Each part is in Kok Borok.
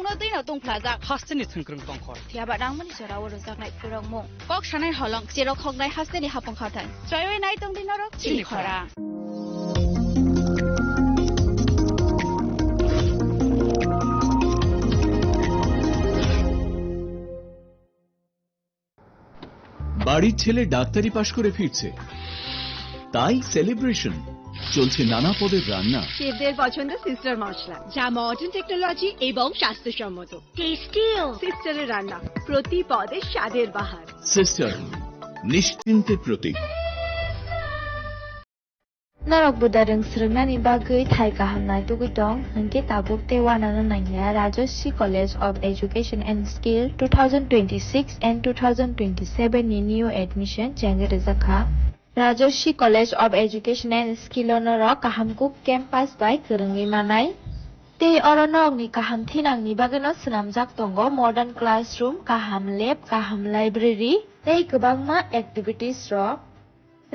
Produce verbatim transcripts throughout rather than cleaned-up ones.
No twi no tungphlajak. Hasteni thwngkwrwng tongkhor. Phiya ba nangmani jorao rwjaknai phurokmung. Kok sanai holong, cherok hoknai hasteni hapung khathang. Chwraiwi nai tongdi norok chini khorang. বাড়ির ছেলে ডাক্তারি পাশ করে ফিরছে, তাই সেলিব্রেশন। চলছে নানা পদের রান্না। শেফদের পছন্দ সিস্টার মশলা, যা মডার্ন টেকনোলজি এবং স্বাস্থ্যসম্মত। টেস্টিও। সিস্টারের রান্না, প্রতি পদে স্বাদের বাহার। সিস্টার, নিশ্চিন্তের প্রতীক। Norok buda rwng swrwngnani bagwi thai kaham naitugwi tong, hwnkhe tabuk tei uanano nangya Rajashree College of Education and Skill two thousand twenty-six and two thousand twenty-seven ni new admission chengwi rwjakha. Rajashree College of Education and Skill o norok kaham kuk campus bai kwrwngwi manai. Tei oro norokni kaham thinangni bagwino swnamjak tongo modern classroom, kaham lab, kaham library tei kwbangma activities rok.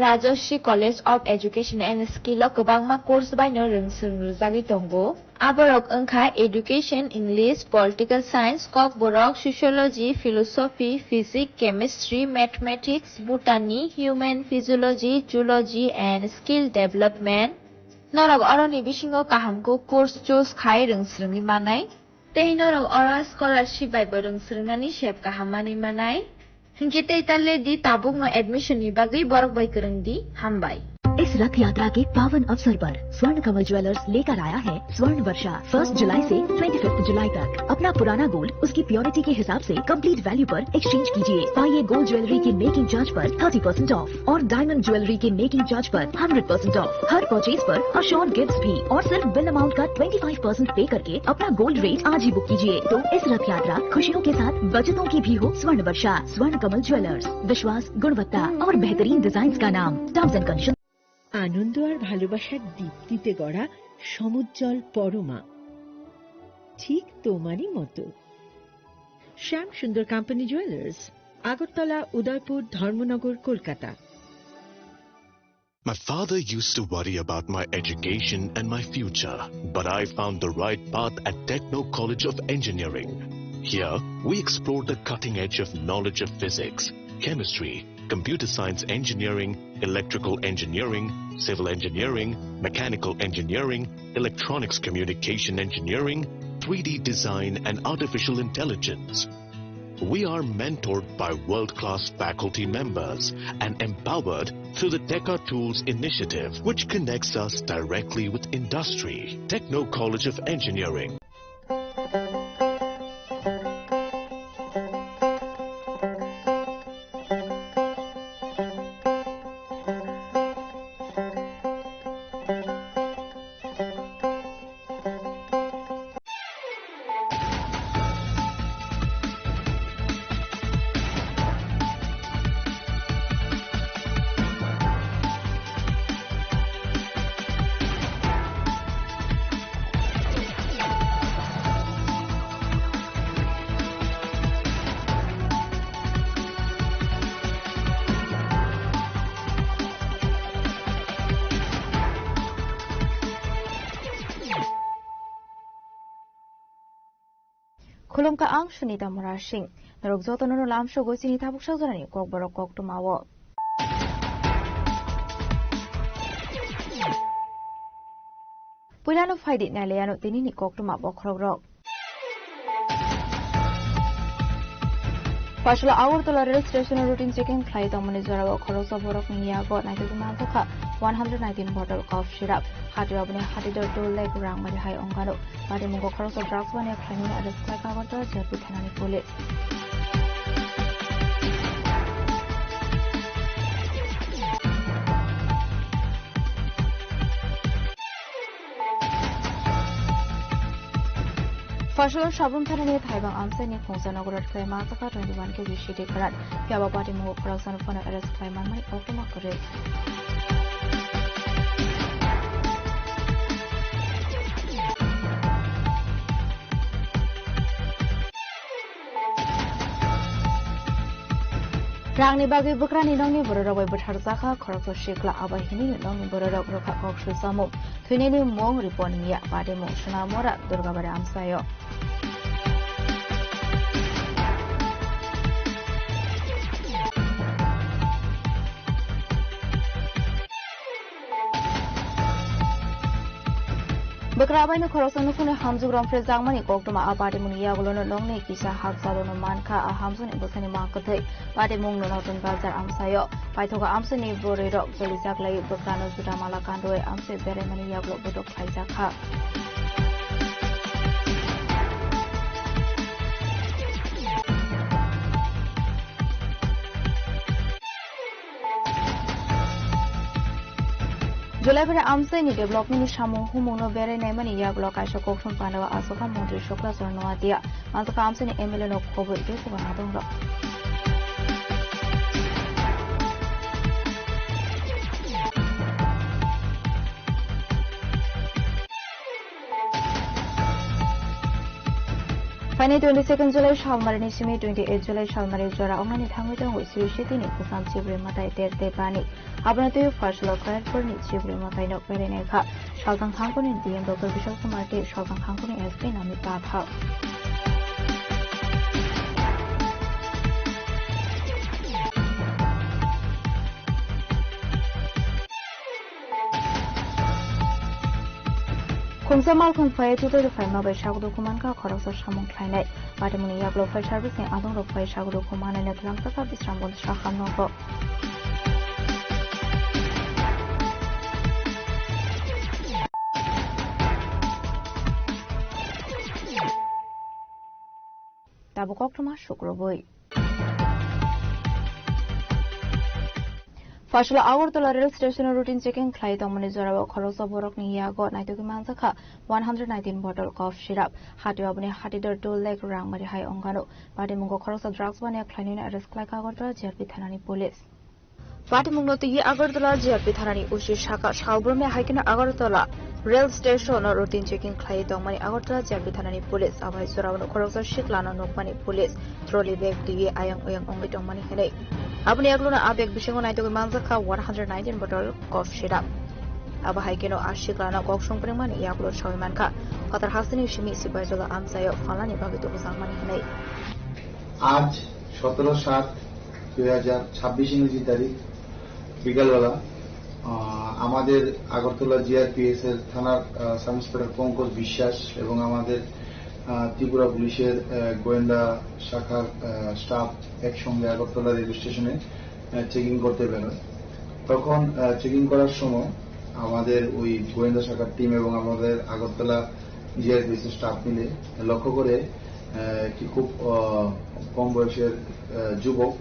Rajashree College of Education and Skill o kwbangma course baino rwng swrwng rwjagwi tongo. Aborok wngkha Education, English, Political Science, Kokborok, Sociology, Philosophy, Physics, Chemistry, Mathematics, Botany, Human Physiology, Zoology and Skill Development. Norok oroni bisingo kaham kuk course choose khai rwng swrwngwi manai. Tei norok oro scholarship bai bo rwng swrwngnani sep kaham manwi manai. Hinkhe tei ta le di, tabukno admission ni bagwi borok bai kwrwng di. Hambai. इस रथ यात्रा के पावन अवसर पर स्वर्ण कमल ज्वेलर्स लेकर आया है स्वर्ण वर्षा। फर्स्ट जुलाई से ट्वेंटी फिफ्थ जुलाई तक अपना पुराना गोल्ड उसकी प्योरिटी के हिसाब से कंप्लीट वैल्यू पर एक्सचेंज कीजिए। पाइए गोल्ड ज्वेलरी के मेकिंग चार्ज पर थर्टी परसेंट ऑफ और डायमंड ज्वेलरी के मेकिंग चार्ज पर हंड्रेड परसेंट ऑफ। हर परचेज पर अश्योर्ड गिफ्ट्स भी और सिर्फ बिल अमाउंट का ट्वेंटी फ़ाइव परसेंट पे करके अपना गोल्ड रेट आज ही बुक कीजिए। तो इस रथ यात्रा खुशियों के साथ बचतों की भी हो। स्वर्ण वर्षा, स्वर्ण कमल ज्वेलर्स, विश्वास, गुणवत्ता और बेहतरीन डिजाइन का नाम। Terms and condition. আনন্দ আর ভালোবাসার দীপ্তিতে গড়া সমুজ্জ্বল পরমা, ঠিক তোমারই মতো। শ্যাম সুন্দর কোম্পানি জুয়েলার্স, আগরতলা, উদয়পুর, ধর্মনগর, Kolkata. My father used to worry about my education and my future, but I found the right path at Techno College of Engineering. Here, we explore the cutting edge of knowledge of physics, chemistry, computer science engineering, electrical engineering, civil engineering, mechanical engineering, electronics communication engineering, three D design, and artificial intelligence. We are mentored by world-class faculty members and empowered through the Teka Tools initiative, which connects us directly with industry. Techno College of Engineering. Khulumkha, ang Sunita Murasing. Norok jotono no lamsogo chini tabuk sajorani kokborok koktwmao. Puilano phaidi nailaiano tinini koktwma bokhorokrok. Pashula Agartala rail station o routine checking khlai tongmani jorao khoroksa borokni yago naitugwi manjakha one hundred nineteen bottle cough syrup. Hati aboni hati dor dol lek rang mari hai ongkano. Patimungo khoroksa drugs mania khlaimani arrest khlaikha Agartala J P thanani police. Pashula Sabrum thanani Thaibang amchaini khungsa nogo rad khlai manjakha twenty one K G sidi kwran. Phiya ba patimungo khoroksano phano arrest khlai manmani koktwma kwrwi. Rangni bagwi bwkrani nokni bororok bai bwtharjakha khoroksa sikla, abo hinwi nokni bororok rwkha kok swi chamung. Thwinani mung Ripon Miya, patimung Sonamora, Durgabari amchaio. Bwkra abaino khoroksa nukhungni hamjwk romphrejakmani koktwma a patimungni yagulono nokni kisa hakchalwno mankha a hamjakni bwsani mang kwthwi. Patimung no Notun Bazar amsaio. Paithogo amsani bwrwirok cholijaklai bwkrano juda mala kandoi amsai beraimani yagulo bodok khlaijakha. July phre amchaini development ni samung humung no berai naimani yagulo kaisa koktwma panda o achukha montri Sukla Chand Noatia, manjakha amchaini M L A no khobwi tei khobor adongrok. Phainai twenty second July salmarini simi twenty eight July salmari jora wngnani thangwi tongo Sri Sitini Bwsam Chibri Mwtai Ter Tei Bani. Abono twiwi Pharsalo Khairpurni Chibri Mwtaino berai naikha. Salthang thangkuni D M Doctor Bishal Kumar tei Salthang thangkuni S P Namit Pathak. Khungsa malkhung phai chuto rwphai ma bai sago dukhu mankha khoroksa samung khlainai. Patimungni yagulo fire service ni adongrok phai sago dukhu manai na twlangsa kha Bisramganj sakha nogo. Tabuk koktwma sukrubwi. Pharsalo Agartala rail station o routine checking khlai tongmani jorao khoroksa borokni yago naitugwi manjakha one hundred nineteen bottle cough syrup. Hatio aboni hatidor two lakh rang mari hai ongkano. Patimungo khoroksa drugs baniya khlainani arrest khlaikha Agartala G R P thanani police. Patimungno twiwi Agartala G R P thanani O C saka salbrumni hai kheno Agartala rail station o routine checking khlaiwi tongmani Agartala G R P thanani police. Abai jorao khoroksa siklano nukmani police trolley bag twiwi ayang oyang wngwi tongmani hinwi. Aboni yagulono a bag bisingo naitugwi manjakha one hundred nineteen bottle cough syrup. Abo hai kheno a siklano kok songpringmani yagulo sawi mankha. Phatar hasteni simi Sipaijala amchaio phalnani bagwi tubujakmani hinwi. আজ সতেরো সাত দুই হাজার ছাব্বিশ ইংরেজি তারিখ বিকালবেলা, আহ, আমাদের আগরতলা জিআরপিএস এর থানার, আহ, সাব ইন্সপেক্টর পঙ্কজ বিশ্বাস এবং আমাদের, আহ, ত্রিপুরা পুলিশের, আহ, গোয়েন্দা শাখার, আহ, স্টাফ একসঙ্গে আগরতলা রেল স্টেশনে, আহ, চেকিং করতে বেরোয়। তখন, আহ, চেকিং করার সময় আমাদের ওই গোয়েন্দা শাখার টিম এবং আমাদের আগরতলা জিআরপিএস এর স্টাফ মিলে লক্ষ্য করে, আহ, একটি খুব, আহ, কম বয়সের, আহ, যুবক,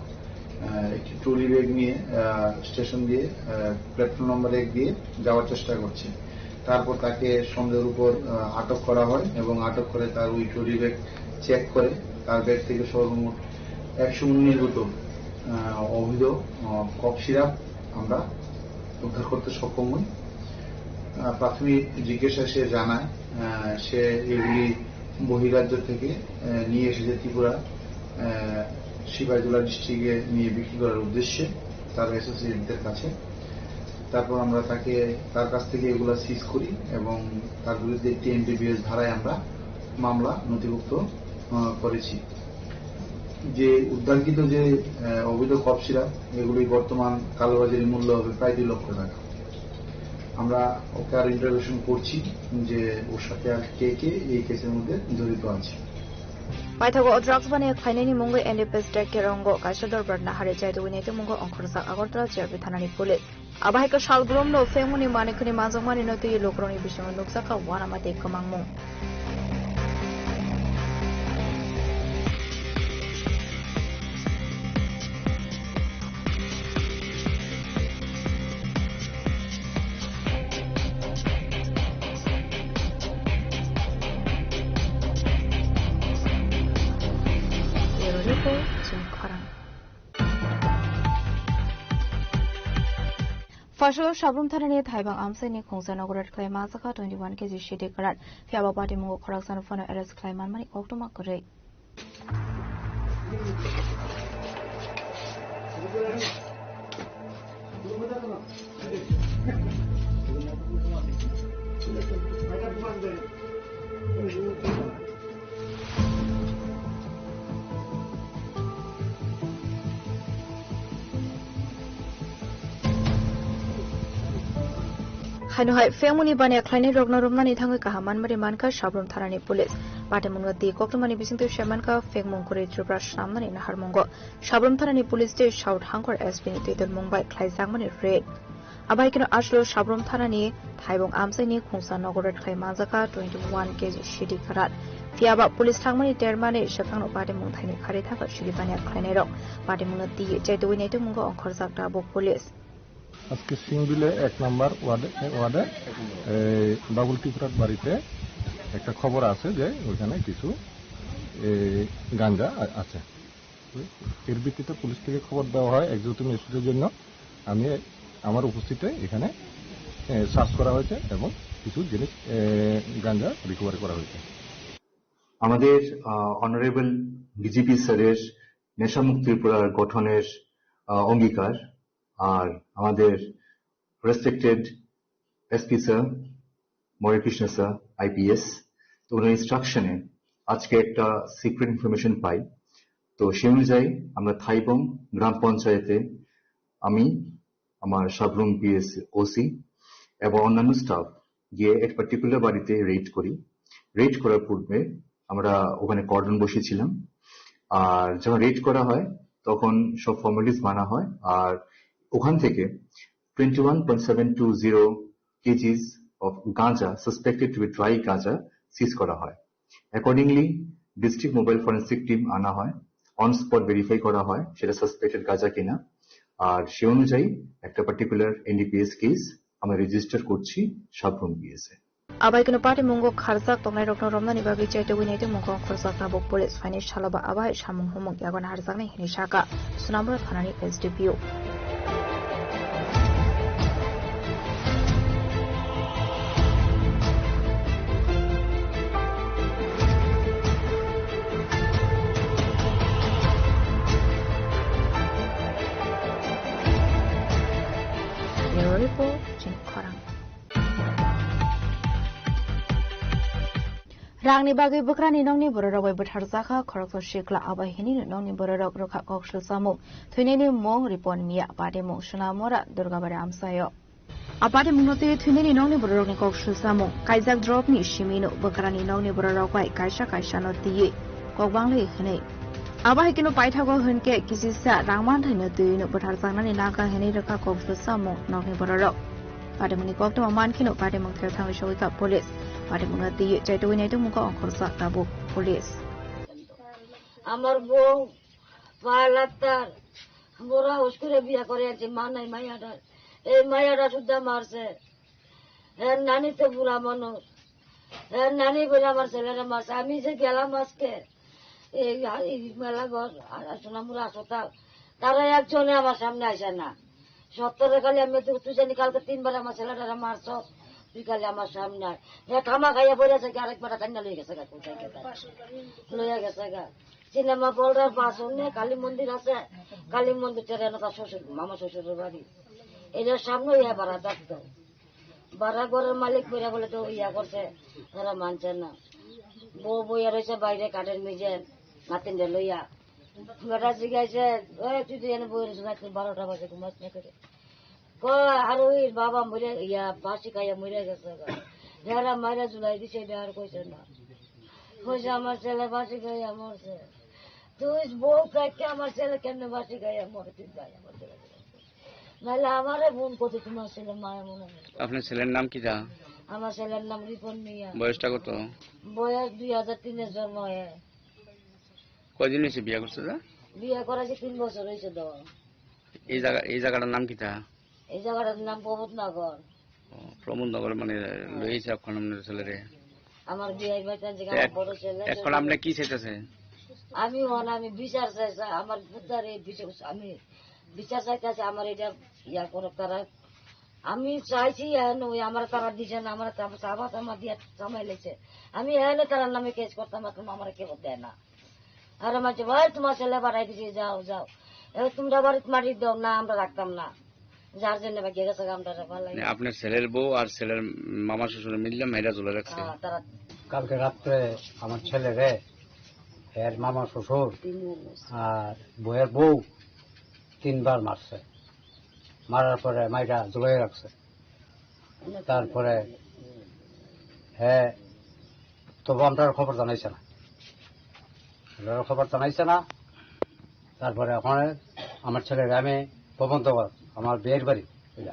আহ, একটি ট্রলি ব্যাগ নিয়ে, আহ, স্টেশন দিয়ে, আহ, প্ল্যাটফর্ম নম্বর এক দিয়ে যাওয়ার চেষ্টা করছে। তারপর তাকে সন্দেহের উপর, আহ, আটক করা হয় এবং আটক করে তার ওই ট্রলি ব্যাগ চেক করে তার ব্যাগ থেকে সর্বমোট একশো উনিশ বোতল, আহ, অবৈধ, আহ, কফ সিরাপ আমরা উদ্ধার করতে সক্ষম হই। আহ, প্রাথমিক জিজ্ঞাসায় সে জানায়, আহ, সে এগুলি বহিরাজ্য থেকে, আহ, নিয়ে এসেছে ত্রিপুরা, আহ, সিপাহীজলা ডিস্ট্রিক্টে নিয়ে বিক্রি করার উদ্দেশ্যে তার অ্যাসোসিয়েটদের কাছে। তারপর আমরা তাকে, তার কাছ থেকে এগুলা সিজ করি এবং তার বিরুদ্ধে একটি এনডিপিএস ধারায় আমরা মামলা নথিভুক্ত, আহ, করেছি। যে উদ্ধারকৃত যে, আহ, অবৈধ কফ সিরাপ, এগুলি বর্তমান কালোবাজারি মূল্য হবে প্রায় দুই লক্ষ টাকা। আমরা ওকে আর ইন্টারোগেশন করছি যে ওর সাথে আর কে কে এই কেসের মধ্যে জড়িত আছে। Paithago o drugs baniya khlainani mungwi N D P S Dek Kerongo kaisa dorbar nahari chaitugwi naitu mungo ongkhorjak Agartala G R P thanani police. Abo hai khe salbrumno phengmani manikhwni manjakmani no twiwi lukurokni bisingo nukjakha uanama tei kwmangmung. Bureau Report, Chini Khorang. Pharsalo Sabrum thanani Thaibang amchaini khungsa nogo raid khlai manjakha twenty one K G sidi kwran. Phiya bo patimungo khoroksano phano arrest khlai manmani koktwma kwrwi. Haino hai phengmungni baniya khlainai rokno romnani thangwi kaham manmari mankha Sabrum thanani police. Patimungno twi koktwmani bisingtwi se mankha phengmung kwrwi Tripura swnamnani naharmungo. Sabrum thanani police tei South Hangkhor S P ni twidulmung bai khlaijakmani raid. Abai kheno aslo Sabrum thanani Thaibung amchaini khungsa nogo raid khlai manjakha twenty one K G sidi karat. Phiyaba police thangmani termani swkangno patimung thaini khari thangkha sidi baniya khlainairok. Patimungno twi chaitugwi naitugmungo ongkhorjak tabuk police. আজকে সিংবিলে এক নাম্বার ওয়ার্ডে, ওয়ার্ডে এই বাবুল ত্রিপুরার বাড়িতে একটা খবর আছে যে ওইখানে কিছু এই গাঞ্জা আ-, আছে। এর ভিত্তিতে পুলিশ থেকে খবর দেওয়া হয়, এক্সিকিউটিভ ম্যাজিস্ট্রেটের জন্য আমি আমার উপস্থিতে এখানে এ, সার্চ করা হয়েছে এবং কিছু জিনিস এ, গাঞ্জা রিকভারি করা হয়েছে। আমাদের, আহ, অনারেবল ডিজিপি স্যারের নেশামুক্ত ত্রিপুরা গঠনের, আহ, অঙ্গীকার, আর আমাদের রেসপেক্টেড এসপি স্যার, মরে কৃষ্ণ স্যার, আইপিএস, তো ওনার ইনস্ট্রাকশনে আজকে একটা সিক্রেট ইনফরমেশন পাই। তো সেই অনুযায়ী আমরা থাইবং গ্রাম পঞ্চায়েতে আমি, আমার সাবরুম পিএস ওসি এবং অন্যান্য স্টাফ গিয়ে এক পার্টিকুলার বাড়িতে রেড করি। রেড করার পূর্বে আমরা ওখানে কর্ডন বসিয়েছিলাম। আর যখন রেড করা হয়, তখন সব ফর্মালিটিস মানা হয়। আর ওখান থেকে twenty one point seven two zero kgs of গাঁজা, suspected to be dry গাঁজা, সিজ করা হয়। Accordingly, district mobile forensic team আনা হয়, অন স্পট ভেরিফাই করা হয় সেটা সাসপেক্টেড গাঁজা কিনা। আর সে অনুযায়ী একটা পার্টিকুলার এনডিপিএস কেস আমরা রেজিস্টার করছি সাবরুম পিএসএ। Abai kheno patimungno kharjak tongnairokno romnani bagwi chaitugwi naitugmungo ongkhorjak tabuk police. Phaini saloba abai samung humung yago naharjaknai hinwi sakha Sonamura thanani S D P O. Bureau Report, Chini Khorang. Rangni bagwi bwkrani nokni bororok bai butharjakha khoroksa sikla, abo hinwi nokni bororok rwkha kok swlsamung. Thwinaini mung Ripon Miya, patimung Sonamura Durgabari amchaio. A patimungno twi thwinaini nokni bororokni kok swlsamung. Kaijak dropni simino bwkrani nokni bororok bai kaisa kaisano twiwi kok banglwi hwnwi. Abo hai kheno paithago hwnkhe kisisa rang manthaino twiwino butharjaknani nangkha hwnwi rwkha kok swlsamung nokni bororok. Patimungni koktwma mankheno patimung thepthangwi sogwikha police. Patimungno twiwi chaitugwi naitugmungkha ongkhorjak tabuk police. আমার বউ পাঁচ লাখ টাকার বড় হাউস করে বিয়া করে আনছে, মা নাই, মাইয়াটা, এই মাইয়াটা শুদ্ধা মারছে। এর নানি তো বুড়া মানুষ, এর নানি বলে আমার ছেলেরা মারছে। আমি যে গেলাম আজকে এই, এই মেলা ঘর আর সোনামুড়া হাসপাতাল, তারা একজনে আমার সামনে আসে না। সত্তরে খালি আমি তো, তুই জানি কালকে তিনবার আমার ছেলেটারে মারছ, তুই খালি আমার সামনে আয়। হ্যাঁ, খামা খাইয়া বলে আছে কি আরেকবার কান্না লয়ে গেছে গা, কোথায় গেছে? লয়ে গেছে গা। সিনেমা বলটার পাশে কালী মন্দির আছে, কালী মন্দির ছেড়ে না তার শ্বশুর, মামা শ্বশুরের বাড়ি। এটার সামনে ইয়া ভাড়া থাকতো। ভাড়া ঘরের মালিক কইরা বলে তো ইয়া করছে, তারা মানছে না। বউ বইয়া রয়েছে বাইরে কাঠের মেঝে, নাতিনটা লইয়া। বেটা জিজ্ঞাসা, "ওই তুই তো এনে বই রয়েছে, রাত্রে বারোটা বাজে ঘুমাস না করে?" কয়, "আর ওই বাবা মরে, ইয়া, বাসি খাইয়া মরে গেছে গো।" যারা মারা জুলাই দিছে, এটা আর কইছে না। কইছে, "আমার ছেলে বাসি খাইয়া মরছে।" তুই বউ কাটকে আমার ছেলে কেমনে বাসি খাইয়া মরে, তুই ভাই আমার ছেলে। নাহলে আমারে ফোন করতে তোমার ছেলে মায়া মনে হয়। আপনার ছেলের নাম কি তা? আমার ছেলের নাম রিপন মিয়া। বয়সটা কত? বয়স দুই হাজার তিনে জন্ম হয়। কয়দিন হয়েছে বিয়ে করছে তা? বিয়ে করেছে তিন বছর হয়েছে তো। এই জায়গা, এই জায়গাটার নাম কি তা? এই জায়গাটার নাম প্রমোদনগর। ও, প্রমোদনগর মানে লইছে এখন আপনার ছেলেরে? আমার বিয়ে হয়ে গেছে, তো এক-, বড় ছেলে, এখন ছোট আপনি ছেলে। কি চাইতেছেন? আমি হন, আমি বিচার চাই, চাই, আমার পুতার এই বিচার, আমি বিচার চাইতেছি, আমার এটা ইয়া করো তারা। আমি চাইছি, এখন ওই আমার তারা দিছে না, আমার চাবা চামা দিয়ে চামাই লেছে। আমি এনে তারার নামে কেস করতাম, এখন আমার কেউ দেয় না। আর আমার যে, "ভাই, তোমার ছেলে বাড়াই দিছে, যাও, যাও।" এবার তোমরা বাড়িতে মাটি দাও, না, আমরা রাখতাম না। যার জন্য বা গেছে গা, আমরা রাখবার লাগে। মানে আপনার ছেলের বউ আর ছেলের মামা শ্বশুর মিললে মেয়েরা তুলে রাখছে? হ্যাঁ, তারা কালকে রাত্রে আমার ছেলেরে এর মামা শ্বশুর তিনবার মারছে। আর বউয়ের বউ তিনবার মারছে। মারার পরে মাইরা ঝুলাই রাখছে। তারপরে হে তবু আমরা খবর জানাইছে না, আমরা খবর জানাইছে না। তারপরে ওখানে আমার ছেলের আমি প্রবন্ধ কর, আমার বিয়ের বাড়ি এটা।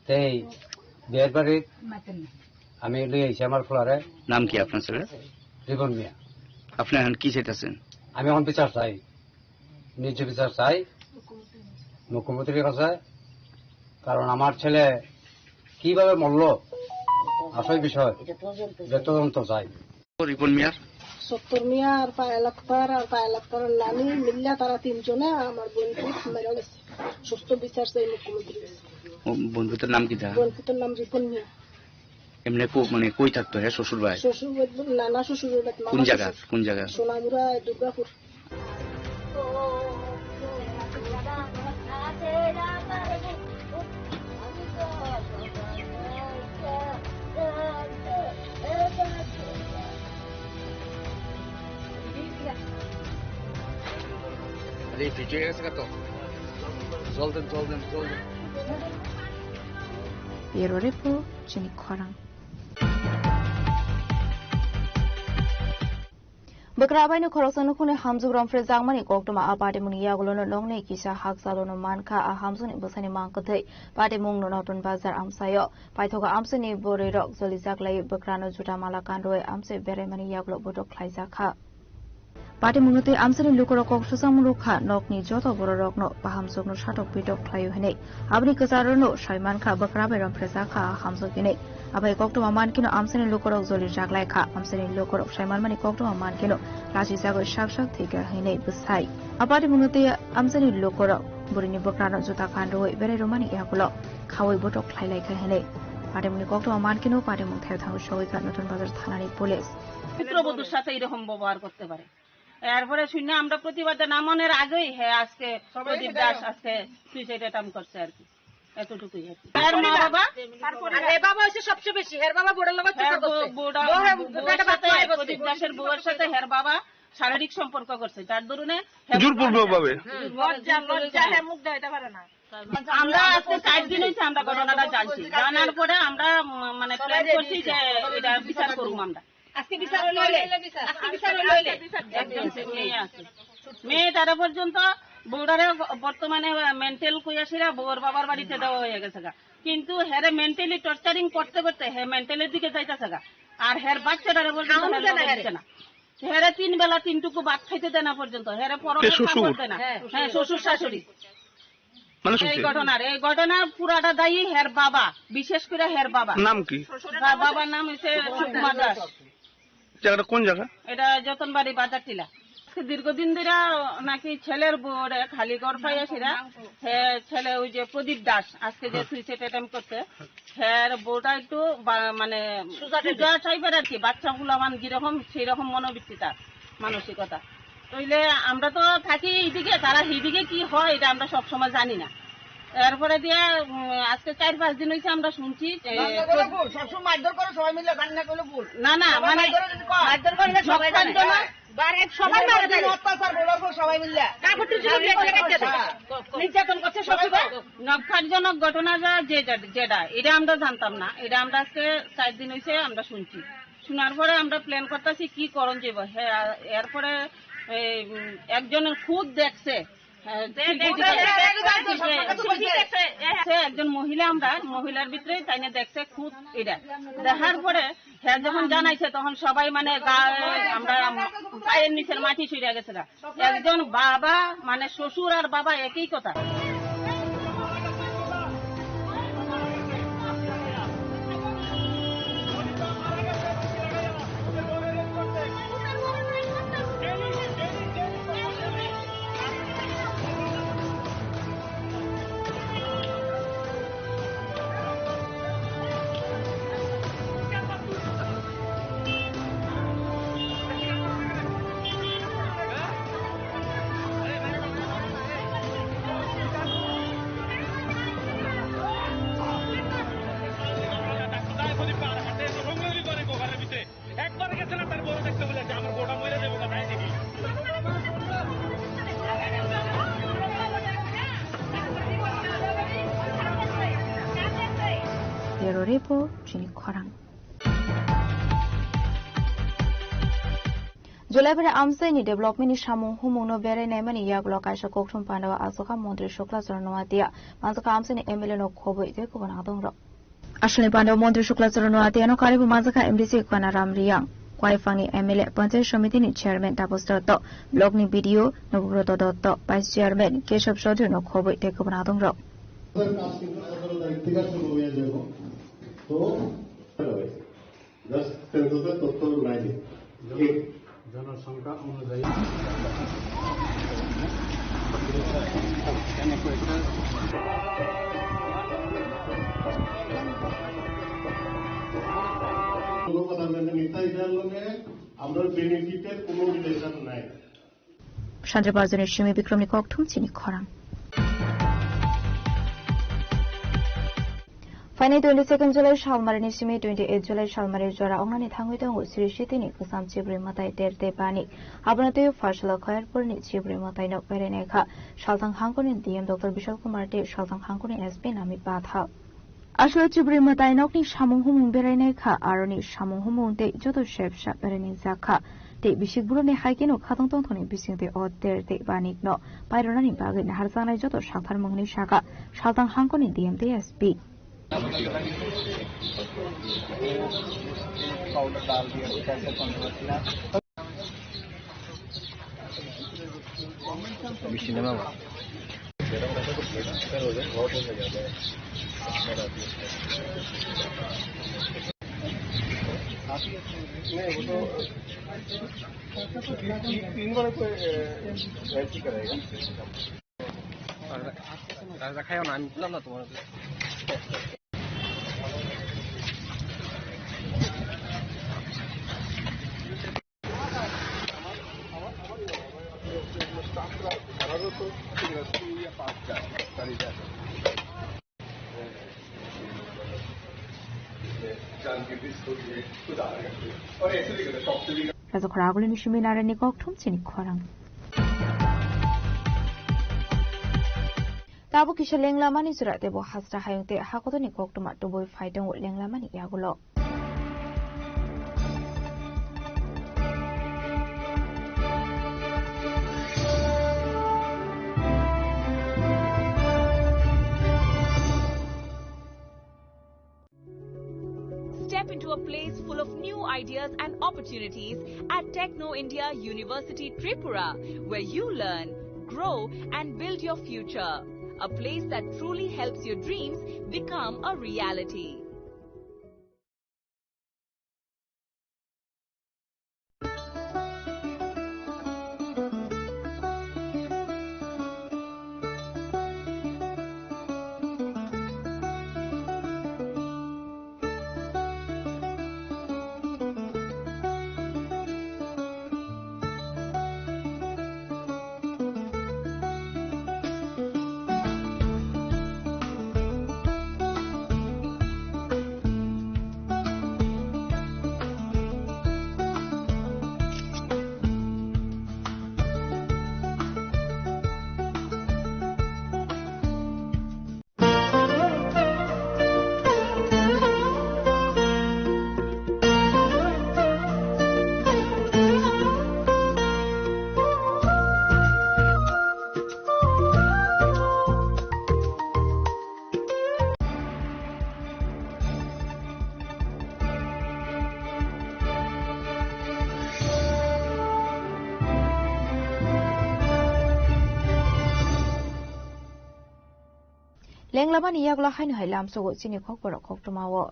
সেই বিয়ের বাড়ির আমি লই আইছি আমার ফুলারে। নাম কি আপনার ছেলের? রিপন মিয়া। আপনি এখন কি চাইতেছেন? আমি এখন বিচার চাই, ন্যায্য বিচার চাই মুখ্যমন্ত্রীর কাছে, কারণ আমার ছেলে কিভাবে মরলো, আসল বিষয় এটা তদন্ত চাই। রিপন মিয়ার? সত্তর মিয়া আর পায়েল আক্তার আর পায়েল আক্তারের নানি মিল্লা তারা তিনজনে আমার বোনকে মেরে গেছে। সুস্থ বিচার চাই মুখ্যমন্ত্রীর কাছে। ও, বন্ধুটার নাম কি তা? বন্ধুটার নাম রিপন মিয়া। এমনি কো-, মানে কই থাকতো হ্যাঁ শ্বশুর ভাই? শ্বশুর বাড়ি, নানা শ্বশুর বাড়ি, মামা কোন জায়গা? শ্বশুর। কোন জায়গা? সোনামুড়া, দুর্গাপুর। আরে, ভিডিও গেছে কত? জল দেন, জল দেন, জল দেন। Bureau Report, Chini Khorang. Bwkra bai no khoroksa nukhungni hamjwk romphrejakmani koktwma a patimungni yagulono nokni kisa hakchalono mankha. A hamjwkni bwsani mang kwthwi patimungno Notun Bazar amchaio paithogo amchaini bwrwirok jolijak lai bwkrano juta mala kanrwi amchai beraimani yagulo botok khlaijakha. Patimungno tei amchaini lukurok kok swchangmung rwkha, nokni joto bororokno bahamjwkno satok pitok khlaio hinwi. Aboni kwcharno sai mankha, bwkra bai romphrejakha a hamjwk hinwi. Abai koktwma mankhe no amchaini lukurok joli raklaikha, amchaini lukurok sai manmani koktwma mankhe no lachijagwi sak sak thwikha hinwi bwsai. A patimungno tei amchaini lukurok bwrwini bwkrano juta kanrwi berai rwmani yagulo khaui botok khlailaikha hinwi patimungni koktwma mankhe no patimung thaio thangwi sogwikha Notun Bazar thanani police. পুত্রবধূর সাথে এরকম ব্যবহার করতে পারে। এরপরে শুনে আমরা প্রতিবাদ জানানোর আগেই হে আজকে প্রদীপ দাস আজকে সুইসাইড অ্যাটেম্প করছে আর কি, এতটুকুই আর কি। আর মা বাবা, আর এ বাবা হচ্ছে সবচেয়ে বেশি, এর বাবা বোর্ডের লগে হ্যাঁ, চুপা করছে। বো-, বোর্ড-, ও হ্যাঁ, বোর্ডের পেটে বাচ্চা সাথে, হয়ে বসে। প্রদীপ দাসের বউয়ের সাথে হের বাবা শারীরিক সম্পর্ক করছে, যার দরুনে হে জোরপূর্বক ভাবে। হুম, লজ্জা, লজ্জা, হ্যাঁ, মুখ দেখাইতে পারে না। আমরা আজকে চার দিন হয়েছে আমরা ঘটনাটা জানছি, জানার পরে আমরা উম, মানে প্ল্যান করছি যে এটা বিচার করুম আমরা। আজকে বিচার হইলে হইলে, আজকে বিচার হইলে হইলে। একজন মেয়ে আছে। মেয়ে তারা পর্যন্ত বউরারে বর্তমানে মেন্টাল কইয়াছিরা বউর বাবার বাড়িতে দেওয়া হয়ে গেছে গা। কিন্তু হেরে মেন্টালি টর্চারিং করতে করতে হে মেন্টালের দিকে যাইতেছে গা। আর হের বাচ্চাটারে পর্যন্ত খাওয়ানো হেরে দেয় না লগে হেরে। দিচ্ছে না। হেরে তিন বেলা তিন টুকু ভাত খাইতে দেয় না পর্যন্ত। হেরে পরনের কে শ্বশুর? কাপড় দেয় না। হ্যাঁ, হ্যাঁ, শ্বশুর শ্বশুর শাশুড়ি। শাশুড়ি। মানে এই শুনছি। ঘটনার, এই ঘটনার পুরাটা দায়ী হের বাবা, বিশেষ করে হের বাবা। নাম কি? বা-, বাবার নাম হচ্ছে সুকুমার দাস। জায়গাটা কোন জায়গা? এটা যতনবাড়ি বাজার টিলা। দীর্ঘদিন ধরে নাকি ছেলের বউরে খালি ঘর পাইয়াছিরা, হে ছেলে ওই যে প্রদীপ দাস আজকে যে সুইসাইড অ্যাটেম্প করছে, হের বউটা একটু বা-, মানে সুজা টাইপের। সুজা টাইপের আর কি, বাচ্চা ফুলামান যেরকম সেই রকম মনোবৃত্তি তার, মানসিকতা। তাইলে আমরা তো থাকি এইদিকে, তারা এইদিকে কি হয় এটা আমরা সব সময় জানি না। এরপরে দিয়ে উম, আজকে চার পাঁচ দিন হয়েছে আমরা শুনছি যে রান্না করলে ভুল, সবসময় মারধর করে সবাই মিলে রান্না করলে ভুল। না, না, সবাই মানে মারধর যদি করে। মারধর করলে সবাই জানে। নকশার জন্য বারে সবাই মারে যদি দেয়। অত্যাচার বলার পর সবাই মিলে। কাপড় চোপড় খুলে খুলে কেটে দেয়। হ্যাঁ। নির্যাতন করছে সবাই শ্বশুরে। নকশাজনক ঘটনা যা যে যে- যেটা, এটা আমরা জানতাম না। এটা আমরা আজকে চার দিন হয়েছে আমরা শুনছি। শোনার পরে আমরা প্ল্যান করতেছি কি করণ যাব। হ্যাঁ, এরপরে এই, উম, একজনের খুদ দেখছে। হ্যাঁ, দে, দে, দে, দে, দে, দে, দে, দে, দে, দে, দে। সে একজন মহিলা, আমরা মহিলার ভিতরে তাই না দেখছে খুদ এটা। দেখার পরে হ্যাঁ যখন জানাইছে তখন সবাই মানে গায়ে আমরা পায়ের নিচের মাটি ছুঁড়ে গেছে গা। একজন বাবা মানে শ্বশুর আর বাবা একই কথা। Ro report chini khorang. Julaibari amchaini development ni samung humung no berai naimani yagulo kaisa kokthum pandao aswkha Montri Shukla Charan Noatia, manjakha amchaini M L A no khobwi tei kubun adongrok. Aswkni pandao Montri Shukla Charan Noatia no karibu manjakha M D C Kanaram Riyang, Kwaifangni M L A, Panchayat Samiti ni Chairman Tapos Dotto, Block ni B D O Nobobroto Dotto, Vice Chairman Kesab Chaudhary no khobwi tei kubun adongrok. Sir, काम कितना सत्रह तारीख থেকে शुरू हो जाएगा। तो, दस सेंसस तत्व नहीं। एक। जनसंख्या अनुयायी। लोगों का सामने निकलता इधर लोग हैं, আমরা বেনিফিটের কোনো রিলেশন নাই। Sandra Barjani simi Bikramni kokthum chini khorang. Phainai twenty second July salmarini simi twenty eight July salmari jora ongnani thangwi tongo Sri Sitini kwcham Chibri mwtai Ter tei Bani. Abono twiwi Pharsalo Khairpurni Chibri mwtaino berai naikha. Salthang hangkoni D M Doctor Bishal Kumar tei Salthang hangkoni S P Nami Pathak. Aswk Chibri mwtai nokni samung humung berai naikha, aroni samung humung tei joto sebsa berai naijakha. Tei bisik borokni hai kheno khatong tongthokni bisingtwi o Ter tei Banikno pairwnani bagwi naharjaknai joto sakthar mwngnai saka Salthang hangkoni D M tei S P. Rajakhor agulini simi narani kokthum chini khorang. Tabuk kisa lenglamani jora tebo hasra hayung tei hakotorni koktwma tubui phai tongo lenglamani yagulo. Step into a place full of new ideas and opportunities at Techno India University Tripura, where you learn, grow, and build your future. A place that truly helps your dreams become a reality. Lenglamani yagulo haino hai lamsogo chini khokborok koktwmao.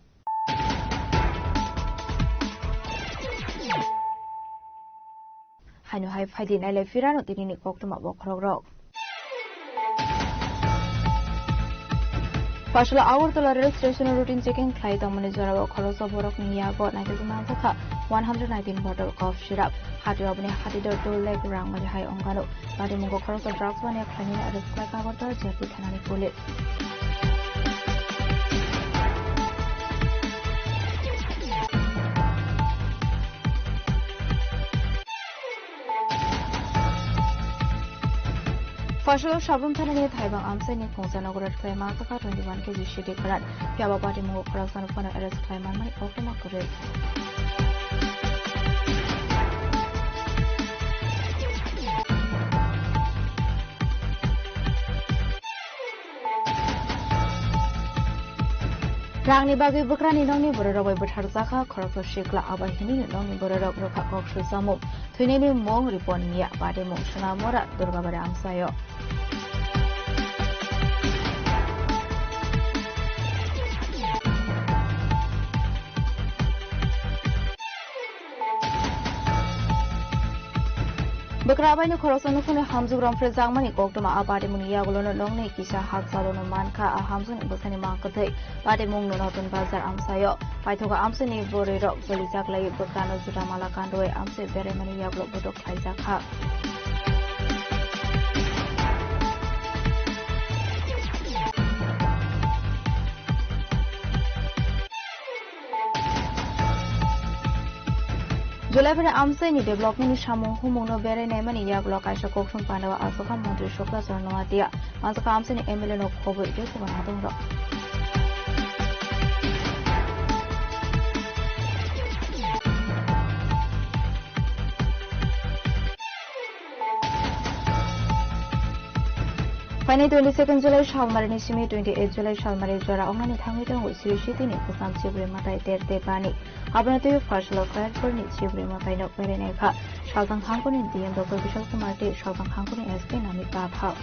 Haino hai phaidi nailai phirano tinini koktwma bokhorokrok. Pharsalo Agartala rail station o routine checking khlai tongmani jorao khoroksa borokni yago naitugwi manjakha one hundred nineteen bottle cough syrup. Hatio aboni hatidor two lakh rang mani hai wngkano. Patimungo khoroksa drugs mania khlainani arrest khlaikha Agartala J P thanani police. Pashalo Sabrum thanani Thaibang amchaini khungsa nogo rat khlai manjakha twenty one K G sidi kwran. Phiya ba party mungo khoroksa no phano arrest khlai manmani koktwma kwrwi. Rangni bagwi bwkrani nokni bororok bai bwtharjakha khoroksa sikla, abo hinwi nokni bororok rwkha kok swisamung. Thwinani mung Ripon Miya, party mung Sonamora Durgabari amchaio. Bwkra abaino khoroksa nukhungni hamjwk romphrejakmani koktwma a party mungni yagulono nokni kisa hakchalono mankha, a hamjwkni bwsani mang kwthwi party mungno Notun Bazar amchaio. Paithogo amchaini bwrwirok jolijak lai bwkrano juda mala kandoi amchai beraimani yagulo bodok khlaijakha. Julaibari amchaini development ni samung humung no berai naimani yagulo kaisa koksong pandao aswkha montri Sokla Chorno Noatia, manjakha amchaini M L A no khobwi tei khobor hadung rok. Phainai twenty second July salmarini simi twenty eight July salmari jora wngnani thangwi tongo Sri Sitini Bwsam Chibri Matai Ter Te Bani. Abono twiwi Pharsalok Kayarpurni Chibri Mataino berai naikha. Salthang hangkuni D M Doctor Bishal Kumar tei Salthang hangkuni S P Namit Babha.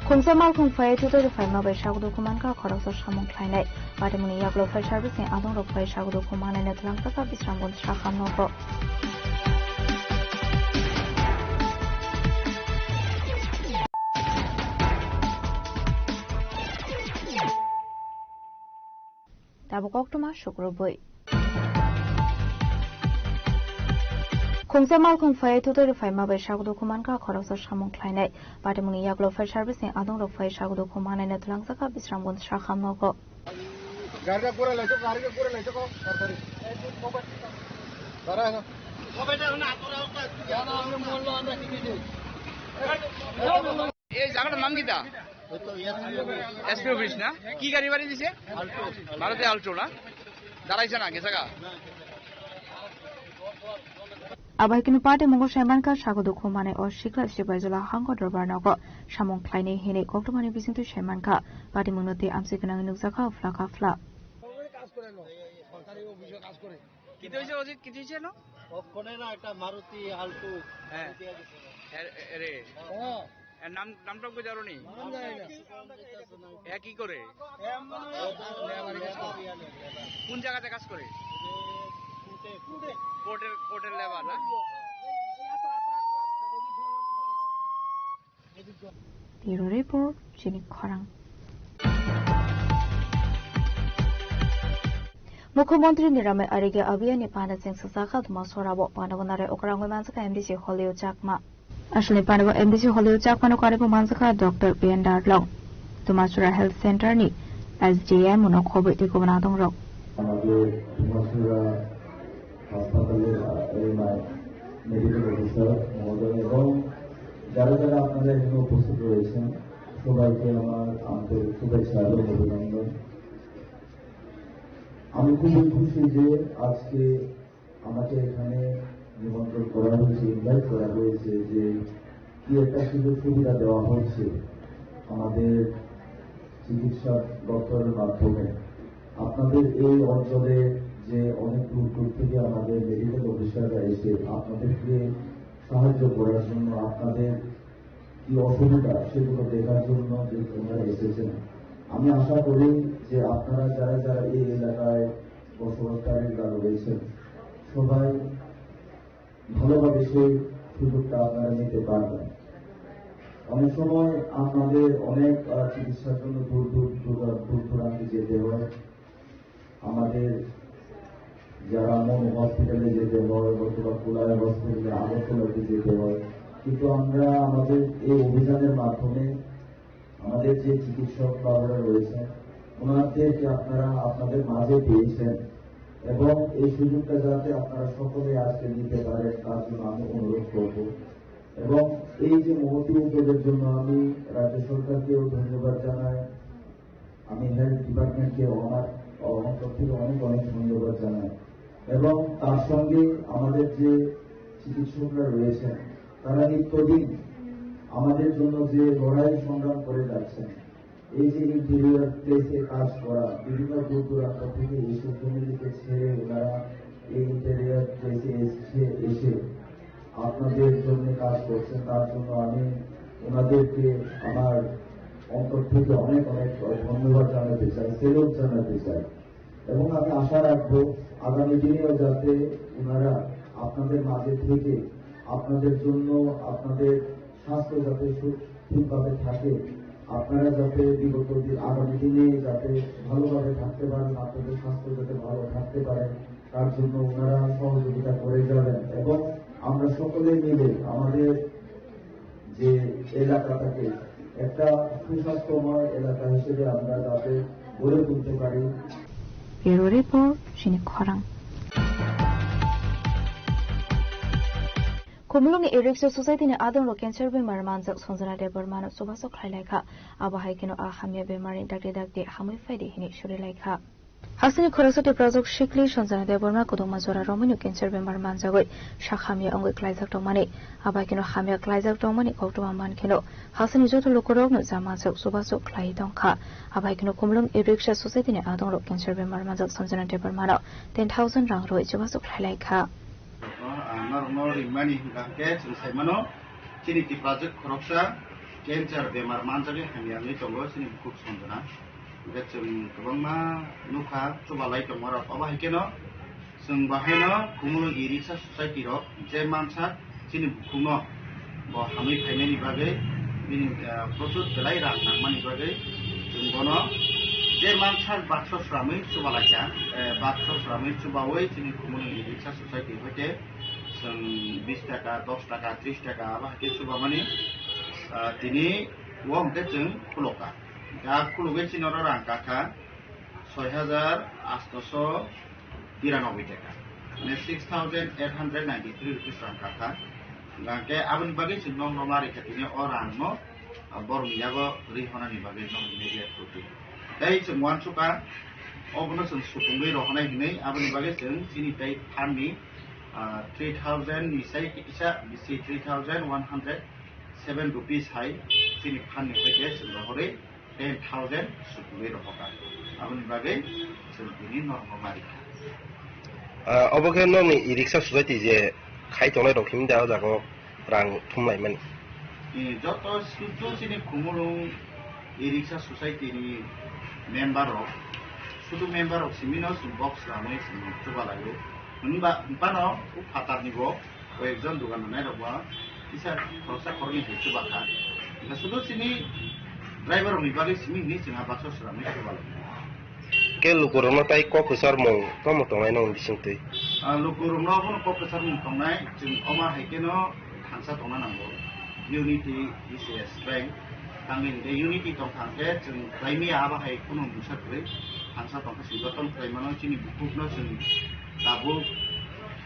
Khungsa malkhung phai thutui rwphaima bai sago dukhu mankha khoroksa samung khlainai. Patimungni yagulo fire service ni adongrok bai sago dukhu mannaino twlangjakha Bisramganj sakham nogo. Tabuk koktwma sukrubwi. Khungsa malkhung phai thutui rwphaima bai sago dukhu mankha khoroksa samung khlainai. Patimungni yagulo fire service ni adongrok phai sago dukhu mannaino twlangjakha Bisramganj sakham nogo. গাড়িটা ঘুরে লাইছো, গাড়িটা ঘুরে লাইছো, কো, তাড়াতাড়ি। দাঁড়া, এখন। এই জায়গাটার নাম কিতা? এসপি অফিস না? কি গাড়ি বাড়ি দিছে? ভারতে আল্টো না? দাঁড়াইছে না, গেছে গা? Abai kini party mungo saimankha sago dukhu manai o sikla sibai jula hango dorbar nogo samung khlainai hinwi koktwmani bisingtwi saimankha. Party mungno tei amsi gwnangwi nukjakha phlakha phla. সরকারি কাজ করে না, সরকারি অফিসে কাজ করে। কি হয়েছে অজিত? কি হয়েছে না? ওখানে না একটা মারুতি আল্টো হ্যাঁ। দিয়ে গেছে। এ-, এ-, এরে। হ্যাঁ। এর নাম, নামটা কই জানো নি? নাম জানি না। এ কি করে? এ মনে হয় লেবার কাজ করে। কোন জায়গাতে কাজ করে? কোর্টের, কোর্টের লেবার না? Bureau Report, Chini Khorang. Mukhyamantri Niramai Arogya Abhiyan ni panda chengsa sakha Dumasora o panda bo narai okrangwi manjakha M D C Holio Chakma. Aswlni panda bo M D C Holio Chakma no karibo manjakha Doctor P N Darlong, Dumasora Health Center ni S D M no khobwi tei kubun adongrok. আমাদের ধুমাছড়া হাসপাতালের, আহ, এই মা-, medical officer মহোদয় এবং যারা যারা আপনারা এখানে উপস্থিত রয়েছেন, সবাইকে আমার আন্তরিক শুভেচ্ছা এবং অভিনন্দন। আমি খুবই খুশি যে আজকে আমাকে এখানে নিমন্ত্রণ করা হয়েছে, ইনভাইট করা হয়েছে যে কি একটা সুযোগ সুবিধা দেওয়া হচ্ছে আমাদের চিকিৎসা দপ্তরের মাধ্যমে। আপনাদের এই অঞ্চলে যে অনেক দূর দূর থেকে আমাদের মেডিকেল অফিসাররা এসে আপনাদেরকে সাহায্য করার জন্য, আপনাদের কি অসুবিধা সেগুলো দেখার জন্য যে ওনারা এসেছেন। আমি আশা করি যে আপনারা যারা যারা এই এলাকায় বসবাসকারীরা রয়েছেন, সবাই ভালোভাবে সেই সুযোগটা আপনারা নিতে পারবেন। অনেক সময় আপনাদের অনেক, আহ, চিকিৎসার জন্য দূর দূর, দূর, দূর দূরান্তে যেতে হয়। আমাদের যারা মনু হসপিটালে যেতে হয়, অথবা কুলায় হসপিটালে আগরতলাতে যেতে হয়, কিন্তু আমরা আমাদের এই অভিযানের মাধ্যমে আমাদের যে চিকিৎসক বাবুরা রয়েছেন, ওনাদেরকে আপনারা আপনাদের মাঝে পেয়েছেন এবং এই সুযোগটা যাতে আপনারা সকলে আজকে নিতে পারেন, তার জন্য আমি অনুরোধ করব। এবং এই যে মহতী উদ্যোগের জন্য আমি রাজ্য সরকারকেও ধন্যবাদ জানাই, আমি হেলথ ডিপার্টমেন্টকে আমার অন্তর থেকে অনেক অনেক ধন্যবাদ জানাই। এবং তার সঙ্গে আমাদের যে চিকিৎসকরা রয়েছেন, তারা নিত্যদিন আমাদের জন্য যে লড়াই সংগ্রাম করে যাচ্ছেন, এই যে ইন্টেরিয়র প্লেসে কাজ করা, বিভিন্ন দূর দূরান্ত থেকে এইসব ফ্যামিলিকে ছেড়ে ওনারা এই ইন্টেরিয়র প্লেসে এসে এসে আপনাদের জন্য কাজ করছেন, তার জন্য আমি ওনাদেরকে আমার অন্তর থেকে অনেক অনেক ধন্যবাদ জানাতে চাই, স্যালুট জানাতে চাই। এবং আমি আশা রাখবো আগামী দিনেও যাতে ওনারা আপনাদের মাঝে থেকে আপনাদের জন্য, আপনাদের স্বাস্থ্য যাতে সু-, ঠিকভাবে থাকে, আপনারা যাতে বিগত দিন, আগামী দিনে যাতে ভালোভাবে থাকতে পারেন, আপনাদের স্বাস্থ্য যাতে ভালো থাকতে পারে, তার জন্য ওনারা সহযোগিতা করে যাবেন। এবং আমরা সকলে মিলে আমাদের যে এলাকাটাকে একটা সুস্বাস্থ্যময় এলাকা হিসেবে আমরা যাতে গড়ে তুলতে পারি। Bureau Report, Chini Khorang. Khumulwngni e-rickshaw society ni adongrok cancer bemar manjak Sanjana Debbarmano chubachu khlai lai kha. Abo hai kheno a hamya bemarni dakti dakti hamwi phaidi hwnwi suri lai kha. Hasteni khoroksa Tiprajwk sikli Sanjana Debbarma kwdwkma jora romwino cancer bemar manjagwi sak hamya wngwi klaijak tongmani. Abo hai kheno hamya klaijak tongmani koktwma man kheno hasteni joto lukurokno ja manjak chubachu khlaiwi tong kha. Abo hai kheno Khumulwng e-rickshaw society ni adongrok cancer bemar manjak Sanjana Debbarmano ten thousand rang rwui chubachu khlai lai kha. Ah, norokno ringmani hwnkha hwnkhe chwng sai mano, chini Tiprajwk khoroksa cancer bemar manjagwi hamya wngwi tongo chini bukhuk Sanjana. Hwnkhe chwng kwbangma nukha chubalai tongmarok. Obo hai kheno chwng bahaino Khumulwng e-rickshaw society rok je mansa chini bukhukno bo hamwi phainani bagwi bini, ah, prochur belai rang nangmani bagwi chwng bono je mansa baksa sramwi chubalaikha. Eh, baksa sramwi chubawi chini Khumulwng e-rickshaw society hoite chwng bis taka, dos taka, tris taka abo hai khe chubamani, ah, tini o hwnkhe chwng khulokha. Da khulugwi chini oro rang kakha soi hajar atso tiranoboi taka, mane six thousand eight hundred ninety three rupees rang kakha. Hwnkhe aboni bagwi chwng nokno ma rikha tini o rangno, ah, borokni yago rihornani bagwi nokni media through tei chwng uansukha obono chwng sukungwi rohornai hwnwi. Aboni bagwi chwng chini tei pharni, ah, three thousand ni sai kisa bisi, three thousand one hundred seven rupees hai chini pharni hoite chwng rohorwi ten thousand sukungwi rohorkha. Aboni bagwi chwng tini norokno ma rikha. Ah, obo khe nokni e-rickshaw society je khai tongnai rok himda o jaga o rang thumlaimani. Eh, joto sudu chini Khumulwng e-rickshaw society ni member rok, sudu member rok simi no chwng box ramwi chwng chubalaio. Hwnba, hwnba no o phatar ni bo koyekjon dogan rwnai rok bo kisa khoroksa khoroknwi hai chubakha. Hwnkhe sudu chini driver rokni bagwi simi hwnwi chwng a baksa swnamwi chubalai. Khe lukurokno tai kok kwcharmung tamo tongnai nokni bisingtwi? Ah, lukurokno bono kok kwcharmung tongnai, chwng omo hai kheno thansa tongna nango. Unity is a strength. Tamni hwnkhe unity tongkha hwnkhe chwng khlaimaya abo hai kheno mungsa kwrwi thansa tongkha chwng jotono khlai mano chini bukhukno chwng tabuk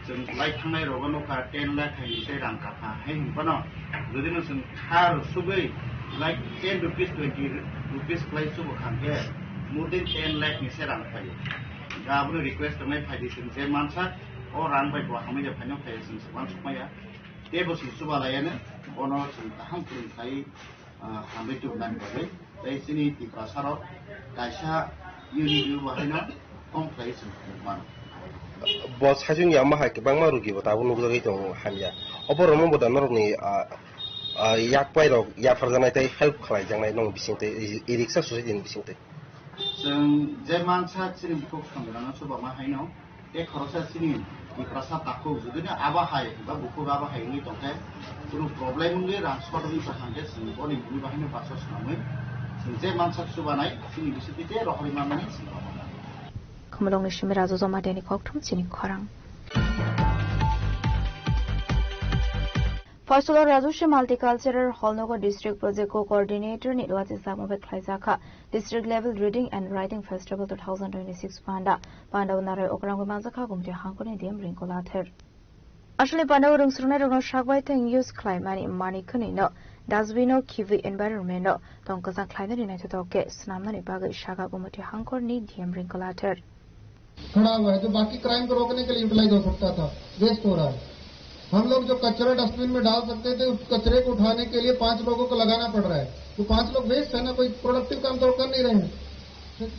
chwng lai thangnai rogo nukha ten lakh hai se rang kakha hai hwnphano jodi no chwng kha rwsugwi like ten rupees, twenty rupees khlai chubo kha hwnkhe more than ten lakh ni se rang phaio. Da abono request tongnai phaidi chwng je mansa o rang bai bo hamya phaino phai chwng se uansukmaya. Tei bo chwng chubalayano bono chwng kaham kwrwng khai ah, hambai tubunani bagwi tei chini Tiprasarok kaisa unity bo haino kong khlai chwng mano. Bo sajwng ya omo hai kwbangma rugi bo tabuk nukjagwi tongo hamya. Obo romwi bo da norokni, ah, ah, yakpai rok yapharjaknai tei help khlaijaknai nokni bisingtwi, e-, e-rickshaw society ni bisingtwi. Chwng je mansa chini bukhuk Sanjana no chubama haino, tei khoroksa chini Tiprasa takhuk, jodi no abo hai ba bukhuk abo hai wngwi tongkhe, kunu problem wngwi rang short wngwi tongkha hwnkhe, chwng boni bini bahaino baksa swnamwi, chwng je mansa chubanai, chini bisingtwi tei rohorwi manmani chwng rohornai. Khumulwngni simi Raju Jamatia ni kokthum chini khorang. Phaisalo Rajusri Multicultural Hall nogo District Project Co-Coordinator ni luachi sakma bai khlaijakha District Level Reading and Writing Festival two thousand twenty-six panda. Panda narai okrangwi manjakha Gumti hangkoni D M Ringkolathar. Aswlni panda rwngsrwngnairokno sakbai thang use khlaimani mani khwnwi no dustbin o khibi environment no tong kwchang khlainani naithotok khe swnamnani bagwi sakha Gumti hangkorni D M Ringkolathar. खड़ा हुआ है, जो बाकी क्राइम को रोकने के लिए यूटिलाइज हो सकता था, वेस्ट हो रहा है। हम लोग जो कचरा डस्टबिन में डाल सकते थे, उस कचरे को उठाने के लिए पांच लोगों को लगाना पड़ रहा है। तो पांच लोग वेस्ट है ना, कोई प्रोडक्टिव काम तो कर नहीं रहे हैं।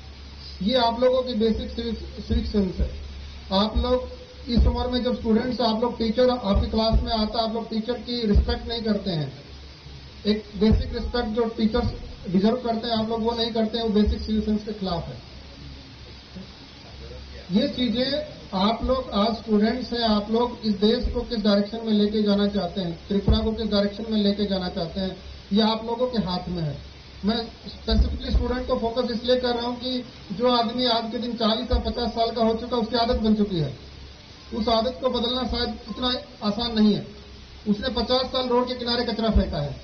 ये आप लोगों की बेसिक सिविक सेंस है। आप लोग इस उम्र में जब स्टूडेंट्स, आप लोग टीचर आपकी क्लास में आता, आप लोग टीचर की रिस्पेक्ट नहीं करते हैं। एक बेसिक रिस्पेक्ट जो टीचर्स डिजर्व करते हैं, आप लोग वो नहीं करते हैं, वो बेसिक सिविक सेंस के खिलाफ है। ये चीजें आप लोग आज स्टूडेंट्स हैं, आप लोग इस देश को किस डायरेक्शन में लेके जाना चाहते हैं, त्रिपुरा को किस डायरेक्शन में लेके जाना चाहते हैं, ये आप लोगों के हाथ में है। मैं स्पेसिफिकली स्टूडेंट को फोकस इसलिए कर रहा हूँ कि जो आदमी आज के दिन चालीस या पचास साल का हो चुका, उसकी आदत बन चुकी है। उस आदत को बदलना शायद इतना आसान नहीं है। उसने पचास साल रोड के किनारे कचरा फेंका है।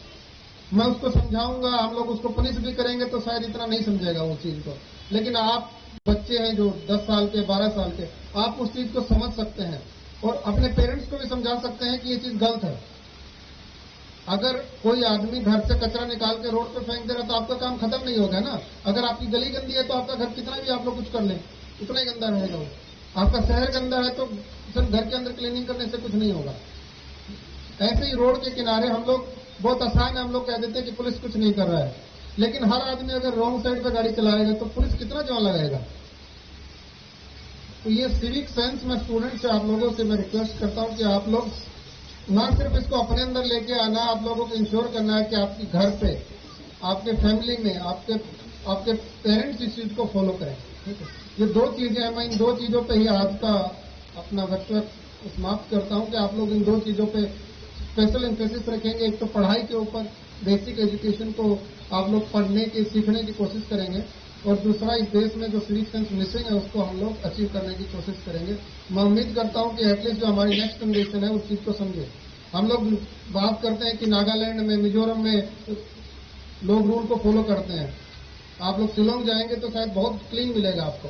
मैं उसको समझाऊंगा, हम लोग उसको पनिश भी करेंगे तो शायद इतना नहीं समझेगा वो चीज को। लेकिन आप बच्चे हैं जो दस साल के, बारह साल के, आप उस चीज को समझ सकते हैं और अपने पेरेंट्स को भी समझा सकते हैं कि ये चीज गलत है। अगर कोई आदमी घर से कचरा निकाल के रोड पे फेंक दे रहा तो आपका काम खत्म नहीं होगा ना। अगर आपकी गली गंदी है तो आपका घर कितना भी आप लोग कुछ कर लें, उतना ही गंदा रहेगा वो। आपका शहर गंदा है तो सिर्फ घर के अंदर क्लीनिंग करने से कुछ नहीं होगा। ऐसे ही रोड के किनारे हम लोग बहुत आसान है, हम लोग कह देते हैं कि पुलिस कुछ नहीं कर रहा है, लेकिन हर आदमी अगर रॉन्ग साइड पे गाड़ी चलाएगा तो पुलिस कितना जुआ लगाएगा? तो ये सिविक सेंस में स्टूडेंट से आप लोगों से मैं रिक्वेस्ट करता हूँ कि आप लोग ना सिर्फ इसको अपने अंदर लेके आना, आप लोगों को इंश्योर करना है कि आपके घर पे, आपके फैमिली में, आपके आपके पेरेंट्स इस चीज को फॉलो करें। ठीक है, ये दो चीजें हैं, मैं इन दो चीजों पे ही आज का अपना वक्तव्य समाप्त करता हूँ कि आप लोग इन दो चीजों पे स्पेशल एम्फेसिस रखेंगे। एक तो पढ़ाई के ऊपर, बेसिक एजुकेशन को आप लोग पढ़ने की, सीखने की कोशिश करेंगे, और दूसरा, इस देश में जो सिविक सेंस मिसिंग है, उसको हम लोग अचीव करने की कोशिश करेंगे। मैं उम्मीद करता हूँ कि एटलीस्ट जो हमारी नेक्स्ट जनरेशन है, उस चीज को समझे। हम लोग बात करते हैं कि नागालैंड में, मिजोरम में लोग रूल को फॉलो करते हैं। आप लोग शिलोंग जाएंगे तो शायद बहुत क्लीन मिलेगा आपको,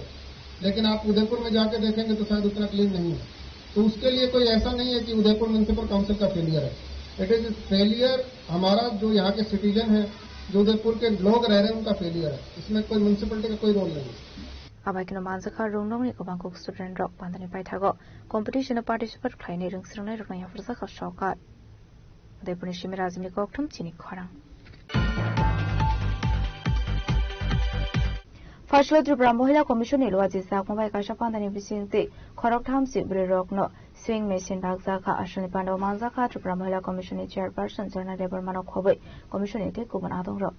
लेकिन आप उदयपुर में जाके देखेंगे तो शायद उतना क्लीन नहीं है। तो उसके लिए कोई ऐसा नहीं है कि उदयपुर म्युनिसिपल काउंसिल का फेलियर है। इट इज फेलियर हमारा, जो यहाँ के सिटीजन है, जो उदयपुर के लोग रह रहे हैं, उनका फेलियर है। इसमें कोई म्युनिसिपलिटी का कोई रोल नहीं है। Abaikeno manjakha rwngnokni kwbang kuk student rok pandani paithago competition o participate khlainai rwngsrwngnai rokno yapharjakha sorkar. Udaipurni simi Rajini Kokthum chini khorang. Phaisalo Tripura Mohila Commission ni luachi sakma bai kaisa pandani bisingtwi khoroktham si bwrwi rokno sewing machine bakjakha. Aswlni pandao manjakha Tripura Mohila Commission ni chairperson Jharna Debbarma no khobwi commission ni tei kubun adongrok.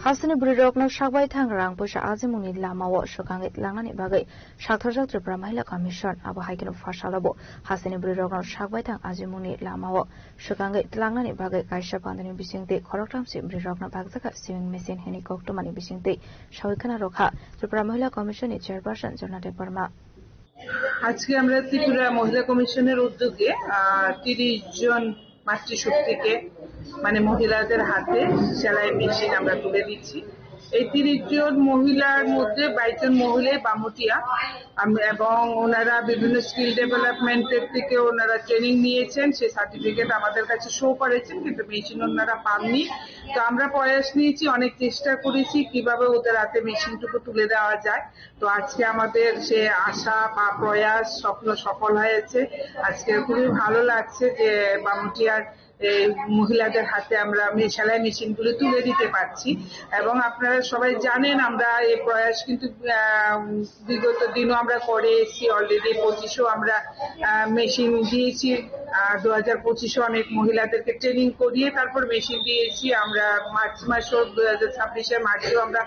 Hasteni bwrwirokno sakbai thang rang puisa ajimungni lamao swkangwi tlangnani bagwi sakthorjak Tripura Mahila Commission. Abo hai kheno phasalabo hasteni bwrwirokno sakbai thang ajimungni lamao swkangwi tlangnani bagwi kaisa pandani bisingtwi khoroktham si bwrwirokno bakjakha sewing machine hwnwi koktwmani bisingtwi sawi khna rwkha Tripura Mahila Commission ni chairperson Jona Debbarma. আজকে আমরা ত্রিপুরা মহিলা কমিশনের উদ্যোগে আহ, তিরিশ জন মাতৃশক্তিকে, মানে মহিলাদের হাতে সেলাই মেশিন আমরা তুলে দিচ্ছি। এই তিরিশ জন মহিলার মধ্যে বাইশ জন মহিলাই বামুটিয়া। আমি এবং ওনারা বিভিন্ন স্কিল ডেভেলপমেন্টের থেকে ওনারা ট্রেনিং নিয়েছেন, সেই সার্টিফিকেট আমাদের কাছে শো করেছেন, কিন্তু মেশিন ওনারা পাননি। তো আমরা প্রয়াস নিয়েছি, অনেক চেষ্টা করেছি কিভাবে ওদের হাতে মেশিনটুকু তুলে দেওয়া যায়। তো আজকে আমাদের যে আশা বা প্রয়াস, স্বপ্ন সফল হয়েছে। আজকে খুবই ভালো লাগছে যে বামুটিয়ার এই মহিলাদের হাতে আমরা মে-, সেলাই মেশিনগুলি তুলে দিতে পারছি। এবং আপনারা সবাই জানেন, আমরা এই প্রয়াস কিন্তু আহ, বিগত দিনও আমরা করে এসেছি। অলরেডি পঁচিশেও আমরা মেশিন দিয়েছি। দু হাজার পঁচিশেও অনেক মহিলাদেরকে ট্রেনিং করিয়ে তারপর মেশিন দিয়েছি। আমরা মার্চ মাসও, দুই হাজার ছাব্বিশের মার্চেও আমরা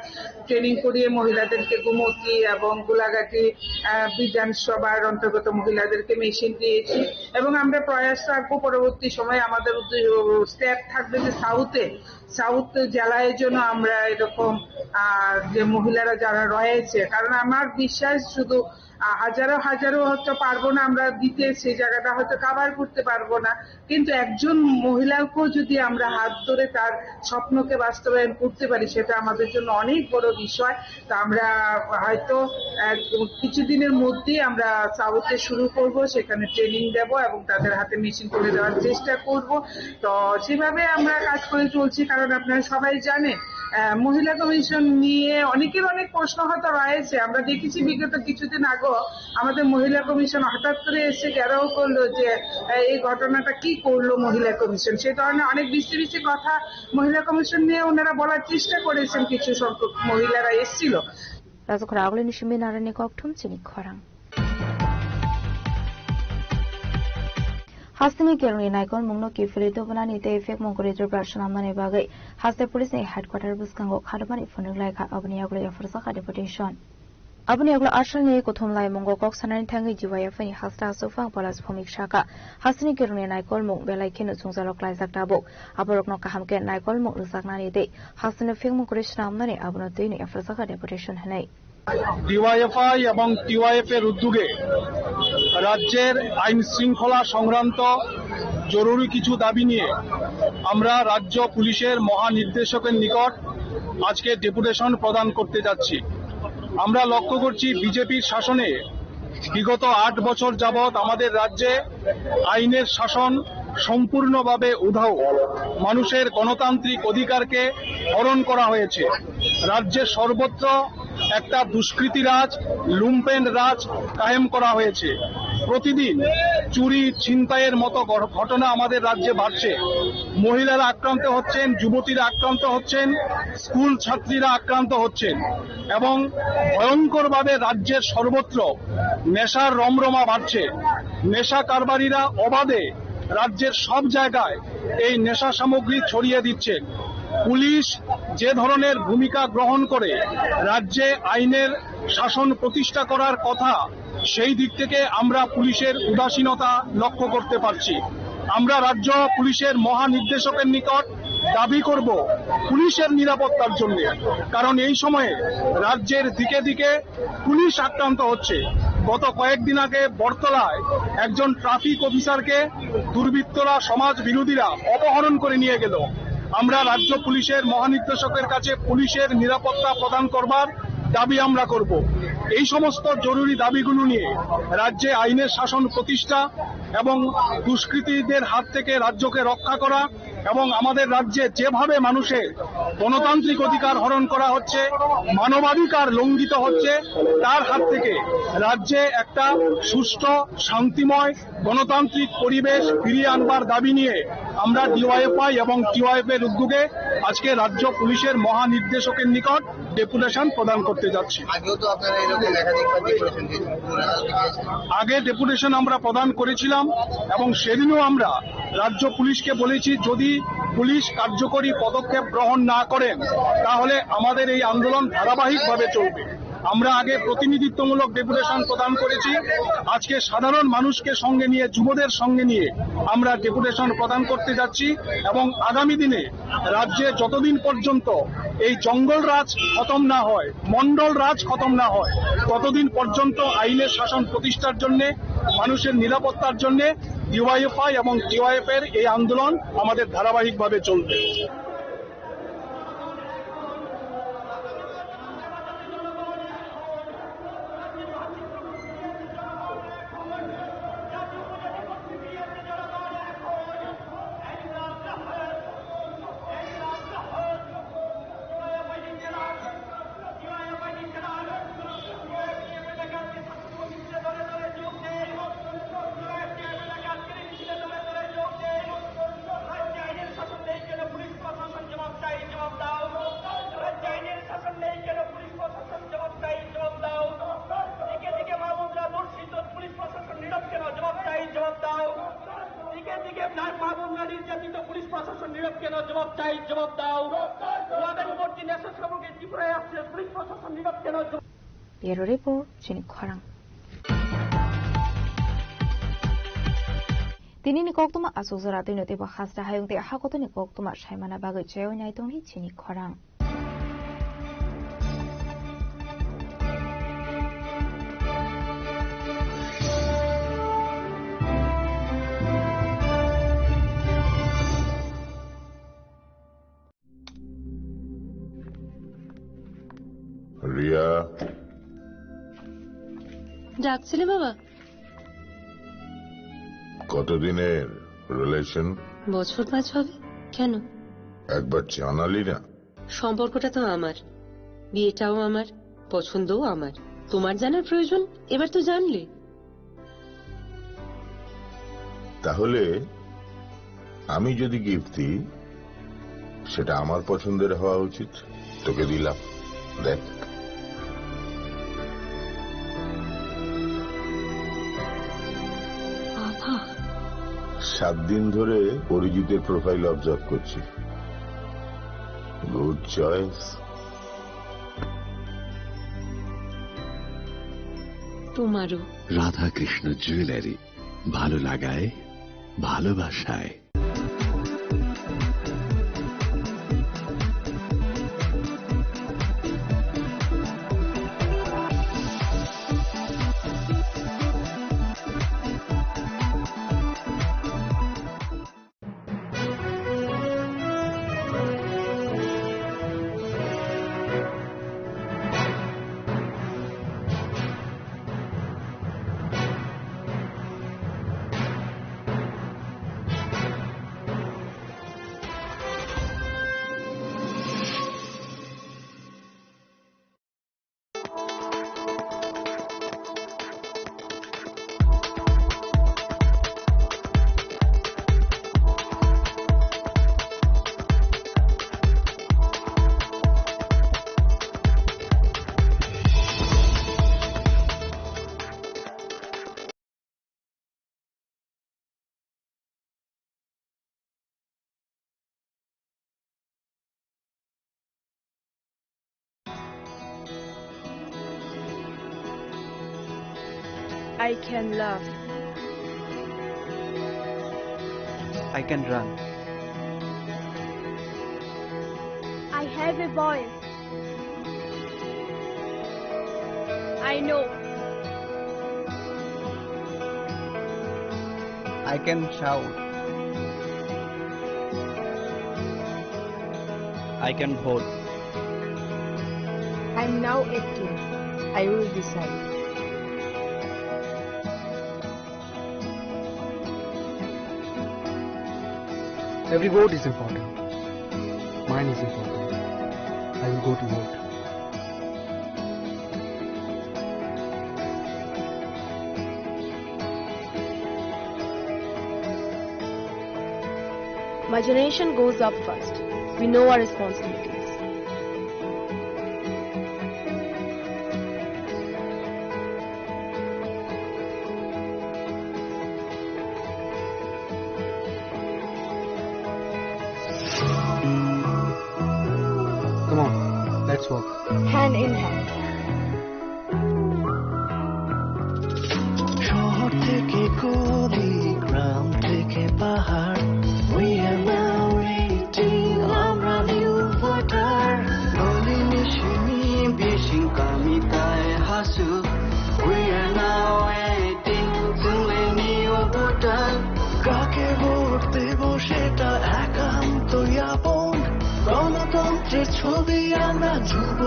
ট্রেনিং করিয়ে মহিলাদেরকে গোমতী এবং গোলাঘাটি আহ, বিধানসভার অন্তর্গত মহিলাদেরকে মেশিন দিয়েছি। এবং আমরা প্রয়াস রাখবো পরবর্তী সময়ে আমাদের উদ্দে- স্টেপ থাকবে যে সাউথে, সাউথ জেলায় যেন আমরা এরকম আহ, যে মহিলারা যারা রয়েছে, কারণ আমার বিশ্বাস শুধু, আহ, হাজারো হাজারো হয়তো পারবো না আমরা দিতে, সেই জায়গাটা হয়তো কভার করতে পারবো না, কিন্তু একজন মহিলাকেও যদি আমরা হাত ধরে তার স্বপ্নকে বাস্তবায়ন করতে পারি, সেটা আমাদের জন্য অনেক বড় বিষয়। তো আমরা হয়তো, আহ, কিছুদিনের মধ্যেই আমরা সাউথে শুরু করব, সেখানে ট্রেনিং দেব এবং তাদের হাতে মেশিন তুলে দেওয়ার চেষ্টা করব। তো সেভাবে আমরা কাজ করে চলছি, কারণ আপনারা সবাই জানেন, আহ, মহিলা কমিশন নিয়ে অনেকের অনেক প্রশ্ন হয়তো রয়েছে। আমরা দেখেছি বিগত কিছুদিন আগেও আমাদের মহিলা কমিশন হঠাৎ করে এসে ঘেরাও করলো যে, আহ, এই ঘটনাটা কি করলো মহিলা কমিশন। সেই ধরনের অনেক বিশ্রী বিশ্রী কথা মহিলা কমিশন নিয়ে ওনারা বলার চেষ্টা করেছেন, কিছু সংখ্যক মহিলারা এসেছিল। Rajakhor agulini simi narani kokthum chini khorang. Hasteni kerongni naikolmungno kiphilwi tubunani tei phekmung kwrwi twipra swnamnani bagwi haste police ni headquarter bwskango khadimani phunuk laikha, aboni yagulo yapharjakha deputation. Aboni yagulo asalni kuthum laimungo kok sanani thangwi D Y F I ni haste aswk phang Palash Bhowmik sakha, hasteni kerongni naikolmung belai kheno chwngjalok klaijak tabuk, aborokno kaham khe naikolmung rwjaknani tei hasteni phekmung kwrwi swnamnani abono twino yapharjakha deputation hinwi. DYFI এবং টিওয়াইএফ এর উদ্যোগে রাজ্যের আইন শৃঙ্খলা সংক্রান্ত জরুরি কিছু দাবি নিয়ে আমরা রাজ্য পুলিশের মহানির্দেশকের নিকট আজকে ডেপুটেশন প্রদান করতে যাচ্ছি। আমরা লক্ষ্য করছি, বিজেপির শাসনে বিগত আট বছর যাবৎ আমাদের রাজ্যে আইনের শাসন সম্পূর্ণভাবে উধাও। মানুষের গণতান্ত্রিক অধিকারকে হরণ করা হয়েছে। রাজ্যের সর্বত্র একটা দুষ্কৃতি রাজ, লুম্পেন রাজ কায়েম করা হয়েছে। প্রতিদিন চুরি, ছিনতাইয়ের মতো ঘ-, ঘটনা আমাদের রাজ্যে বাড়ছে। মহিলারা আক্রান্ত হচ্ছেন, যুবতীরা আক্রান্ত হচ্ছেন, স্কুল ছাত্রীরা আক্রান্ত হচ্ছেন এবং ভয়ঙ্করভাবে রাজ্যের সর্বত্র নেশার রমরমা বাড়ছে। নেশা কারবারিরা অবাধে রাজ্যের সব জায়গায় এই নেশা সামগ্রী ছড়িয়ে দিচ্ছেন। পুলিশ যে ধরনের ভূমিকা গ্রহণ করে রাজ্যে আইনের শাসন প্রতিষ্ঠা করার কথা, সেই দিক থেকে আমরা পুলিশের উদাসীনতা লক্ষ্য করতে পারছি। আমরা রাজ্য পুলিশের মহানির্দেশকের নিকট দাবি করব পুলিশের নিরাপত্তার জন্য, কারণ এই সময়ে রাজ্যের দিকে দিকে পুলিশ আক্রান্ত হচ্ছে। গত কয়েকদিন আগে বটতলায় একজন ট্রাফিক অফিসারকে দুর্বৃত্তরা, সমাজ বিরোধীরা অপহরণ করে নিয়ে গেল। আমরা রাজ্য পুলিশের মহানির্দেশকের কাছে পুলিশের নিরাপত্তা প্রদান করবার দাবি আমরা করব। এই সমস্ত জরুরি দাবিগুলো নিয়ে রাজ্যে আইনের শাসন প্রতিষ্ঠা এবং দুষ্কৃতীদের হাত থেকে রাজ্যকে রক্ষা করা এবং আমাদের রাজ্যে যেভাবে মানুষের গণতান্ত্রিক অধিকার হরণ করা হচ্ছে, মানবাধিকার লঙ্ঘিত হচ্ছে, তার হাত থেকে রাজ্যে একটা সুষ্ঠু, শান্তিময়, গণতান্ত্রিক পরিবেশ ফিরিয়ে আনবার দাবি নিয়ে আমরা ডিওয়াইএফআই এবং টিওয়াইএফ এর উদ্যোগে আজকে রাজ্য পুলিশের মহানির্দেশকের নিকট ডেপুটেশন প্রদান করতে যাচ্ছি। আগেও তো আপনারা এরকম একাধিকবার ডেপুটেশন দিয়েছেন, পুনরায় কালকে দিয়েছেন। আগে ডেপুটেশন আমরা প্রদান করেছিলাম এবং সেদিনও আমরা রাজ্য পুলিশকে বলেছি, যদি পুলিশ কার্যকরী পদক্ষেপ গ্রহণ না করেন, তাহলে আমাদের এই আন্দোলন ধারাবাহিকভাবে চলবে। আমরা আগে প্রতিনিধিত্বমূলক ডেপুটেশন প্রদান করেছি, আজকে সাধারণ মানুষকে সঙ্গে নিয়ে, যুবদের সঙ্গে নিয়ে আমরা ডেপুটেশন প্রদান করতে যাচ্ছি এবং আগামী দিনে রাজ্যে যতদিন পর্যন্ত এই জঙ্গল রাজ খতম না হয়, মণ্ডল রাজ খতম না হয়, ততদিন পর্যন্ত আইনের শাসন প্রতিষ্ঠার জন্য, মানুষের নিরাপত্তার জন্য ডিওয়াইএফআই এবং টিওয়াইএফ এর এই আন্দোলন আমাদের ধারাবাহিকভাবে চলবে। Bureau Report, chini khorang. Tini ni koktwma aswk jora twi no teibo hasta hayung tei hakotoni koktwma saimana bagwi chaywi nai tongdi chini khorang. Riya. ডাকছিলে বাবা? কতদিনের রিলেশন? বছর পাঁচ হবে। কেন? একবার জানালি না। সম্পর্কটা তো আমার, বিয়েটাও আমার, পছন্দও আমার। তোমার জানার প্রয়োজন, এবার তো জানলে। তাহলে আমি যদি গিফট দিই, সেটা আমার পছন্দের হওয়া উচিত। তোকে দিলাম, দেখ। বাবা। সাত দিন ধরে অরিজিতের প্রোফাইল অবজার্ভ করছি। Good choice. তোমারও। রাধাকৃষ্ণ জুয়েলারি, ভালো লাগায়, ভালোবাসায়। I can laugh. I can run. I have a voice. I know. I can shout. I can vote. I'm now eighteen. I will decide. Every vote is important. Mine is important. I will go to vote. My generation goes up first. We know our responsibilities. Come on, let's walk. Hand in hand. শহর থেকে গলি, গ্রাম থেকে পাহাড়, we are now eighteen, আমরা new voter. Nalini সিমি বিশিং কামিতায় Hasu, we are now eighteen, চুলে new voter. কাকে ভোট দেব সেটা একান্ত আপন, গণতন্ত্রের ছবি আমরা যুব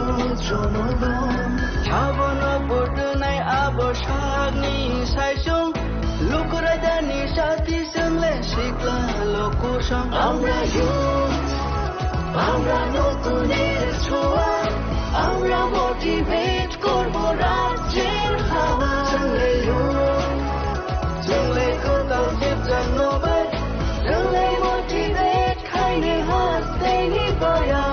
জনগণ। Habono photo nai abo sagni saisung, lukurai dani sati sengle sikla lokusong. আমরা youth, আমরা নতুনের ছোঁয়া, আমরা motivate করব রাজ্যের হাওয়া। Sengle youth, sengle kotal jepjak nobai, sengle motivate khaini hasteni boya.